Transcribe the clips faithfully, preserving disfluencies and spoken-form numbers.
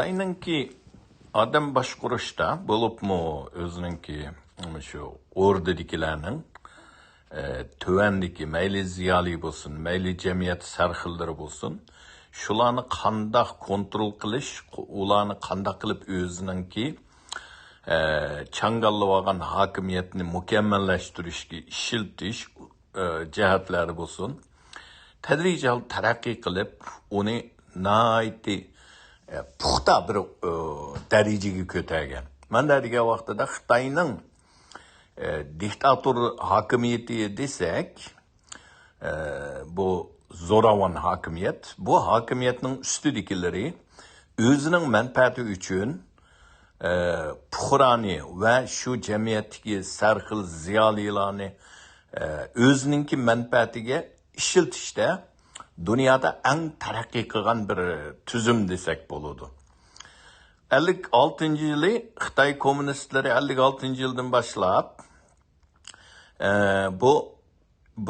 خىتاينىڭكى ئادەم باشقۇرۇشتا، بولۇپمۇ ئۆزىنىڭكى شۇ ئوردىدىكىلەرنىڭ، ئە، تۆۋەندىكى مەيلى زىيالىي بولسۇن، مەيلى جەمئىيەت سەرخىللىرى بولسۇن، شۇلارنى قانداق كونترول قىلىش، ئۇلارنى قانداق قىلىپ ئۆزىنىڭكى، ئە، چاڭگاللىۋالغان ھاكىمىيەتنى مۇكەممەللەشتۈرۈشكە ئىشلىتىش، ئە، جەھەتلەردە بولسۇن، تەدرىجىي ھالدا تەرەققىي قىلىپ، ئۇنى ناھايىتى، ئە، پۇختا بىر، ئە، دەرىجىگە كۆتەرگەن. مەن دە دېگەن ۋاقتىدا خىتاينىڭ، ئە، دىكتاتور ھاكىمىيىتى دېسەك، ئە، بۇ زوراۋان ھاكىمىيەت، بۇ ھاكىمىيەتنىڭ ئۈستىدىكىلىرى ئۆزىنىڭ مەنپەئەتى ئۈچۈن، ئە، پۇقرانى ۋە شۇ جەمئىيەتتىكى سەرخىل زىيالىيلارنى، ئە، ئۆزىنىڭكى مەنپەئەتىگە ئىشلىتىشتە دۇنيادا ئەڭ تەرەققىي قىلغان بىر تۈزۈم دېسەك بولىدۇ. ئەللىك ئالتىنچى يىلى خىتاي كوممۇنىستلىرى، ئەللىك ئالتىنچى يىلدىن باشلاپ، ئە، بۇ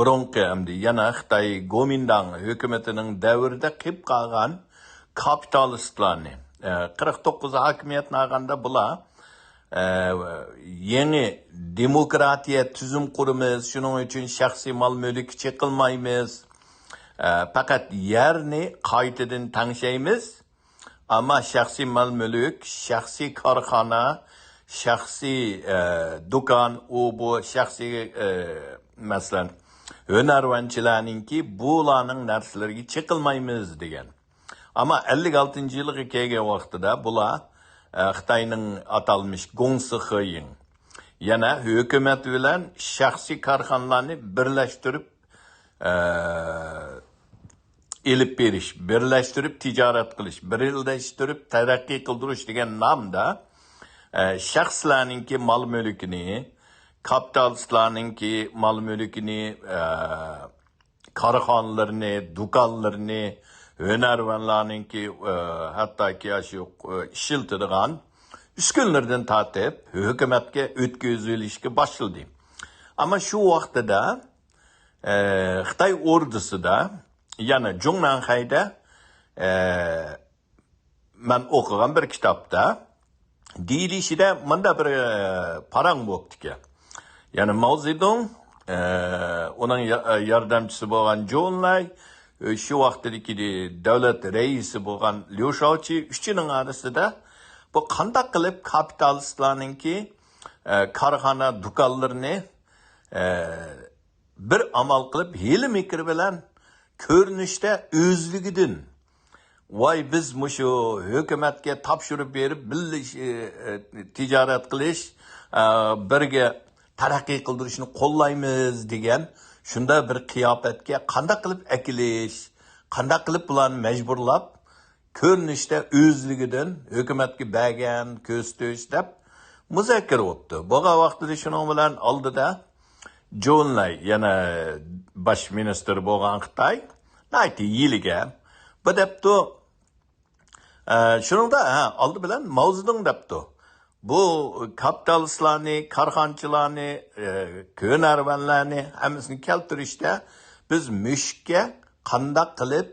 بۇرۇنقى، ئەمدى يەنە خىتاي گومىنداڭ ھۆكۈمىتىنىڭ دەۋرىدە قېلىپ قالغان كاپىتالىستلارنى، ئە، قىرىق توققۇز ھاكىمىيەتنى ئالغاندا بۇلار، ئە، يېڭى دېموكراتىيە تۈزۈم قۇرىمىز، شۇنىڭ ئۈچۈن شەخسىي مال مۈلۈككە چېقىلمايمىز، ئە، پەقەت يەرنى قايتىدىن تەڭشەيمىز. ئەمما شەخسىي مال مۈلۈك، شەخسىي كارخانا، شەخسىي، ئە، دۇكان، ئۇ بۇ شەخسىي، ئە، مەسىلەن، ھۈنەرۋەنچىلەرنىڭكى بۇلارنىڭ نەرسىلىرىگە چېقىلمايمىز دېگەن. ئەمما ئەللىك ئالتىنچى يىلغا كەلگەن ۋاقتىدا بۇلار، ئە، خىتاينىڭ ئاتالمىش گوڭسىخېيىڭ يەنە ھۆكۈمەت بىلەن شەخسىي كارخانىلارنى بىرلەشتۈرۈپ، ئە، ئېلىپ بېرىش، بىرلەشتۈرۈپ تىجارەت قىلىش، بىرلەشتۈرۈپ تەرەققىي قىلدۇرۇش دېگەن نامدا، ئە، شەخسلەرنىڭكى مال مۈلكىنى، كاپىتالىستلارنىڭكى مال مۈلكىنى، ئە، كارخانىلىرىنى، دۇكانلىرىنى، ھۈنەرۋەنلەرنىڭكى، ئە، ھەتتاكى ئاشۇ، ئە، ئىشلىتىدىغان ئۈسكۈنىلىرىدىن تارتىپ ھۆكۈمەتكە ئۆتكۈزۈۋېلىشكە باشلىدى. ئەمما شۇ ۋاقتىدا، ئە، خىتاي ئوردىسىدا، يەنى جۇڭنەنخەيدە، ئە، مەن ئوقۇغان بىر كىتابتا دېيىلىشىدە مۇنداق بىر، ئە، پاراڭ بوپتىكەن. يەنى ماۋ زېدۇڭ، ئە، ئۇنىڭ يا-، ياردەمچىسى بولغان جون لاي، ئە، شۇ ۋاقتىدىكى دۆلەت رەئىسى بولغان ليۇ شاۋچى، ئۈچىنىڭ ئارىسىدا بۇ قانداق قىلىپ كاپىتالىستلارنىڭكى، ئە، كارخانا دۇكانلىرىنى، ئە، بىر ئامال قىلىپ، ھىيلە-مىكىر بىلەن كۆرۈنۈشتە ئۆزلۈكىدىن، ۋاي، بىز مۇشۇ ھۆكۈمەتكە تاپشۇرۇپ بېرىپ، بىللە ئىش، ئى، ئى، تىجارەت قىلىش، ئە، بىرگە تەرەققىي قىلدۇرۇشنى قوللايمىز دېگەن شۇنداق بىر قىياپەتكە قانداق قىلىپ ئەكېلىش، قانداق قىلىپ بۇلارنى مەجبۇرلاپ، كۆرۈنۈشتە ئۆزلۈكىدىن ھۆكۈمەتكە بەرگەن كۆرسىتىش دەپ مۇزاكىرە بوپتۇ. بولغان ۋاقتىدا شۇنىڭ بىلەن ئالدىدا جون لاي، يەنە باش مىنىستىر بولغان خىتاي، ناھايىتى ھىيلىگەر. بۇ دەپتۇ، ئە، شۇنىڭدا، ھە، ئالدى بىلەن ماۋزېدۇڭ دەپتۇ. بۇ كاپىتالىستلارنى، كارخانىچىلارنى، ئە، ھۈنەرۋەنلەرنى ھەممىسىنى كەلتۈرۈشتە بىز مۈشۈككە قانداق قىلىپ،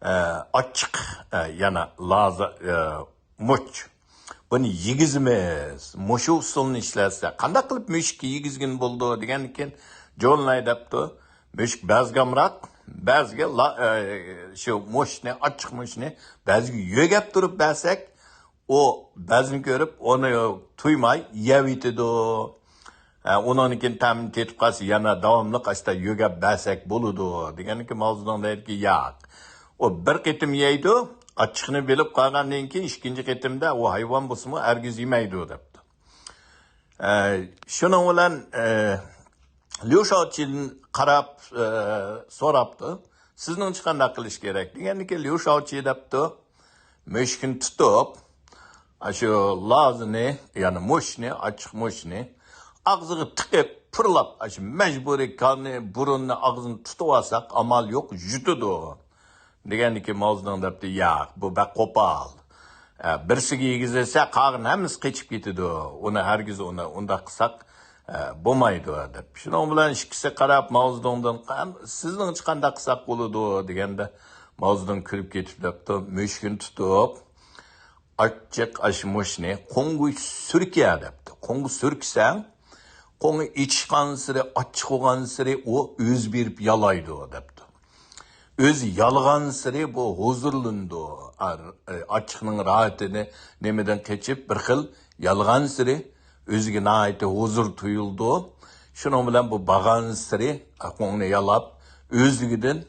ئە، ئاچچىق، ئە، يەنە لازا، ئە، مۇچ. بۇنى يېگۈزىمىز. مۇشۇ ئۇسۇلنى ئىشلەتسە، قانداق قىلىپ مۈشۈككە يېگۈزگىلى بولىدۇ دېگەندىن كېيىن، جون لاي دەپتۇ، مۈشۈك بەزگە ئامراق، بەزگە لا-، ئە، شۇ مۇچنى، ئاچچىق مۇچنى بەزگە يۆگەپ تۇرۇپ بەرسەك، ئۇ بەزنى كۆرۈپ، ئۇنى تۇيماي يەۋېتىدۇ. ئە، ئۇنىڭدىن كېيىن تەمىنى تېتىپ قالسا، يەنە داۋاملىق ئاشتا يۆگەپ بەرسەك بولىدۇ، دېگەنكى، ماۋزېدۇڭ دەيدىكى، ياق. ئۇ بىر قېتىم يەيدۇ، ئاچچىقىنى بىلىپ قالغاندىن كېيىن، ئىككىنچى قېتىمدا ئۇ ھايۋان بولسىمۇ ھەرگىز يېمەيدۇ، دەپتۇ. ئە، شۇنىڭ بىلەن، ئە، ليۇ شاۋچىدىن قاراپ، ئە، سوراپتۇ، سىزنىڭچە قانداق قىلىش كېرەك؟ دېگەندىكى، ليۇ شاۋچى دەپتۇ، مۈشۈكنى تۇتۇپ، ئاشۇ لازىنى، يەنى مۇچنى، ئاچچىق مۇچنى ئاغزىغا تىقىپ، پۇرلاپ، ئاشۇ مەجبۇرىي كاننى، بۇرۇننى، ئاغزىنى تۇتۇۋالساق، ئامال يوق، يۇتىدۇ. دېگەندىكى، ماۋزېدۇڭ دەپتۇ، ياق، بۇ بەك قوپال. ئە، بىرسىگە يېگۈزسە، قالغان ھەممىسى قېچىپ كېتىدۇ. ئۇنى ھەرگىز ئۇنى ئۇنداق قىلساق، ئە، بولمايدۇ، دەپ. شۇنىڭ بىلەن ئىككىسى قاراپ، ماۋزېدۇڭدىن، سىزنىڭچە قانداق قىلساق بولىدۇ، دېگەندە، ماۋزېدۇڭ كۈلۈپ كېتىپ دەپتۇ، مۈشۈكنى تۇتۇپ، ئاچچىق ئاشمۇشنى قوڭغا سۈركە دەپتۇ. قوڭغا سۈركىسەڭ، قوڭى ئېچىشقانسېرى، ئاچچىق بولغانسېرى ئۇ ئۆزى بېرىپ يالايدۇ دەپتۇ. ئۆزى يالىغانسېرى بۇ ھۇزۇرلىنىدۇ. ئار-، ئاچچىقنىڭ راھىتىنى نېمىدىن قېچىپ، بىر خىل يالىغانسېرى ئۆزىگە ناھايىتى ھۇزۇر تۇيۇلىدۇ. شۇنىڭ بىلەن بۇ بارغانسېرى قوڭنى يالاپ، ئۆزلۈكىدىن،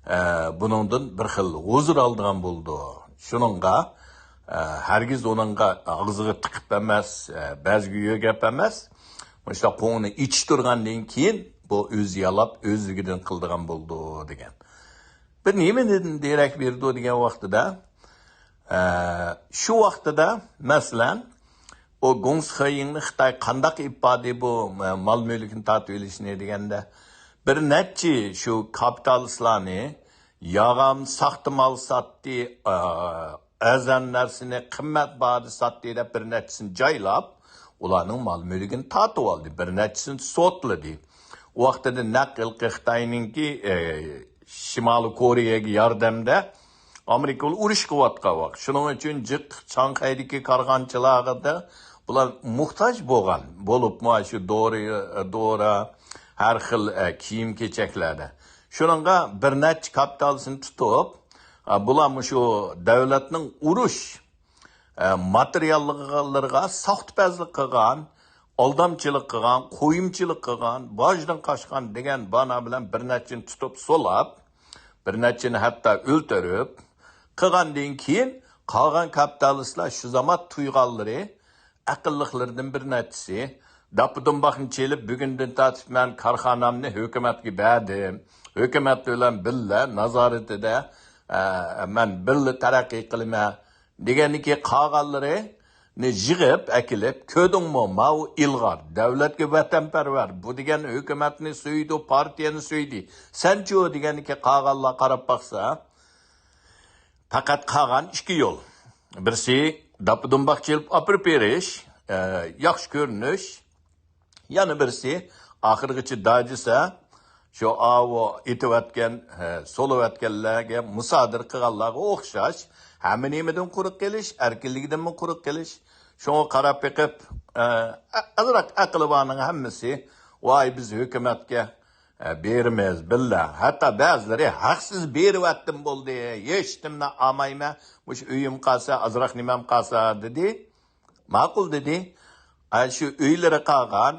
ئە، بۇنىڭدىن بىر خىل ھۇزۇر ئالىدىغان بولىدۇ. شۇنىڭغا، ئە، ھەرگىز ئۇنىڭغا ئاغزىغا تىقىپ ئەمەس، ئە، بەزگە يۆگەپ ئەمەس، مۇشۇنداق قوڭنى ئېچىشتۇرغاندىن كېيىن بۇ ئۆزى يالاپ، ئۆزلۈكىدىن قىلىدىغان بولىدۇ دېگەن. بىر نېمىدىن دېرەك بېرىدۇ دېگەن ۋاقتىدا، ئە، شۇ ۋاقتىدا، مەسىلەن، ئۇ گۇڭ سىخېيىڭنى خىتاي قانداق ئېلىپ باردى بۇ، ئە، مال مۈلكىنى تارتىۋېلىشنى دېگەندە، بىر نەچچە شۇ كاپىتالىستلارنى ياغام ساختا مال ساتتى، ئە، ئەرزان نەرسىنى قىممەت باھادا ساتتى دەپ بىر نەچچىسىنى جايلاپ، ئۇلارنىڭ مال مۈلكىنى تارتىۋالدى، بىر نەچچىسىنى سوتلىدى. ئۇ ۋاقتىدا نەق ھېلىقى خىتاينىڭكى، ئە، شىمالىي كورېيەگە ياردەمدە ئامېرىكا بىلەن ئۇرۇش قىلىۋاتقان ۋاقىت. شۇنىڭ ئۈچۈن جىق شاڭخەيدىكى كارخانىچىلارغا بۇلار موھتاج بولغان. بولۇپمۇ شۇ دورا، دورا، ھەر خىل، ئە، كىيىم-كېچەكلەردە. شۇنىڭغا بىر نەچچە كاپىتالىستنى تۇتۇپ، ئە، بۇلار مۇشۇ دۆلەتنىڭ ئۇرۇش ئە، ماتېرىياللىرىغا ساختىپەزلىك قىلغان، ئالدامچىلىق قىلغان، قويۇمچىلىق قىلغان، باجدىن قاچقان دېگەن بانا بىلەن بىر نەچچىنى تۇتۇپ سولاپ، بىر نەچچىنى ھەتتا ئۆلتۈرۈپ قىلغاندىن كېيىن، قالغان كاپىتالىستلار شۇ زامان تۇيغانلىرى، ئەقىللىقلىرىدىن بىر نەچچىسى، داپپا-دۇمباقنى چېلىپ، بۈگۈندىن تارتىپ مەن كارخانامنى ھۆكۈمەتكە بەردىم. ھۆكۈمەت بىلەن بىللە نازارىتىدە، ئە، مەن بىللە تەرەققىي قىلىمەن. دېگەننىكى قالغانلىرىنى يىغىپ ئەكېلىپ، كۆردۈڭمۇ، ماۋۇ ئىلغار، دۆلەتكە ۋەتەنپەرۋەر، بۇ دېگەن ھۆكۈمەتنى سۆيىدۇ، پارتىيەنى سۆيدى. سەنچۇ؟ دېگەننىكى قالغانلار قاراپ باقسا، پەقەت قالغان ئىككى يول. بىرسى داپپا-دۇمباق چېلىپ ئاپىرىپ بېرىش، ئە، ياخشى كۆرۈنۈش. يەنە بىرسى، ئاخىرغىچە داجىسا، شۇ ئاۋۇ ئېتىۋەتكەن، ھە، سولىۋەتكەنلەرگە، مۇسادىرە قىلغانلارغا ئوخشاش، ھەممە نېمىدىن قۇرۇق قېلىش، ئەركىنلىكىدىنمۇ قۇرۇق قېلىش. شۇڭا قاراپ بېقىپ، ئە، ئازراق ئەقلى بارنىڭ ھەممىسى، ۋاي، بىز ھۆكۈمەتكە، ئە، بېرىمىز، بىللە. ھەتتا بەزىلىرى، ھەقسىز بېرىۋەتتىم بولدى، ھېچنېمىنى ئالمايمەن، مۇشۇ ئۆيۈم قالسا، ئازراق نېمەم قالسا، دېدى. ماقۇل دېدى. ئا، شۇ ئۆيلىرى قالغان،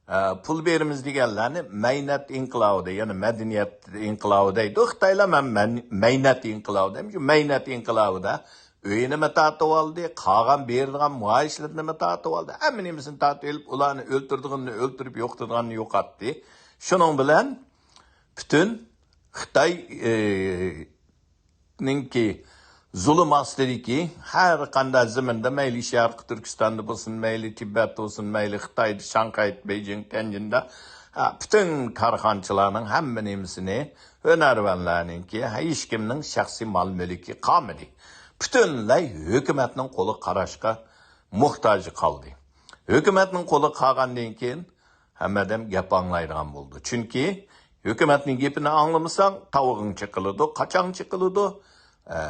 ئا، پۇل بېرىمىز دېگەنلەرنى مەينەت ئىنقىلابى دەيدۇ، يەنى مەدەنىيەت ئىنقىلابى دەيدۇ. خىتايلار مەن، مەن، مەينەت ئىنقىلابى دەيدۇ. شۇ مەينەت ئىنقىلابىدا ئۆيىنىمۇ تارتىۋالدى، قالغان بېرىدىغان مائاشلىرىنىمۇ تارتىۋالدى. ھەممە نېمىسىنى تارتىۋېلىپ، ئۇلارنى ئۆلتۈرىدىغىنىنى ئۆلتۈرۈپ، يوقىتىدىغاننى يوقاتتى. شۇنىڭ بىلەن پۈتۈن خىتاي، ئى، نىڭكى زۇلۇم ئاستىدىكى ھەر قانداق زېمىندا، مەيلى شەرقىي تۈركىستاندا بولسۇن، مەيلى تىبەتتە بولسۇن، مەيلى خىتايدا، شاڭخەي، بېيجىڭ، تيەنجىندا، ھە، پۈتۈن كارخانىچىلارنىڭ ھەممە نېمىسىنى، ھۈنەرۋەنلەرنىڭكى، ھە، ھېچكىمنىڭ شەخسىي مال مۈلكى قالمىدى. پۈتۈنلەي ھۆكۈمەتنىڭ قولىغا قاراشقا موھتاج قالدى. ھۆكۈمەتنىڭ قولىغا قالغاندىن كېيىن، ھەممە ئادەم گەپ ئاڭلايدىغان بولىدۇ. چۈنكى ھۆكۈمەتنىڭ گېپىنى ئاڭلىمىساڭ، تاۋىقىڭ چېقىلىدۇ، قاچاڭ چېقىلىدۇ، ئە،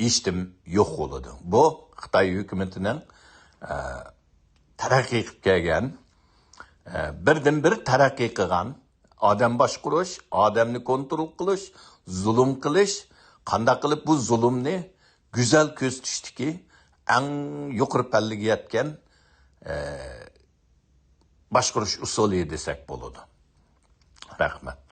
ھېچنېمە يوق بولىدۇ. بۇ خىتاي ھۆكۈمىتىنىڭ، ئە، تەرەققىي قىلىپ كەلگەن، ئە، بىردىنبىر تەرەققىي قىلغان ئادەم باشقۇرۇش، ئادەمنى كونترول قىلىش، زۇلۇم قىلىش، قانداق قىلىپ بۇ زۇلۇمنى گۈزەل كۆرسىتىشتىكى ئەڭ يۇقىرى پەللىگە يەتكەن، ئە، باشقۇرۇش ئۇسۇلى دېسەك بولىدۇ. رەھمەت.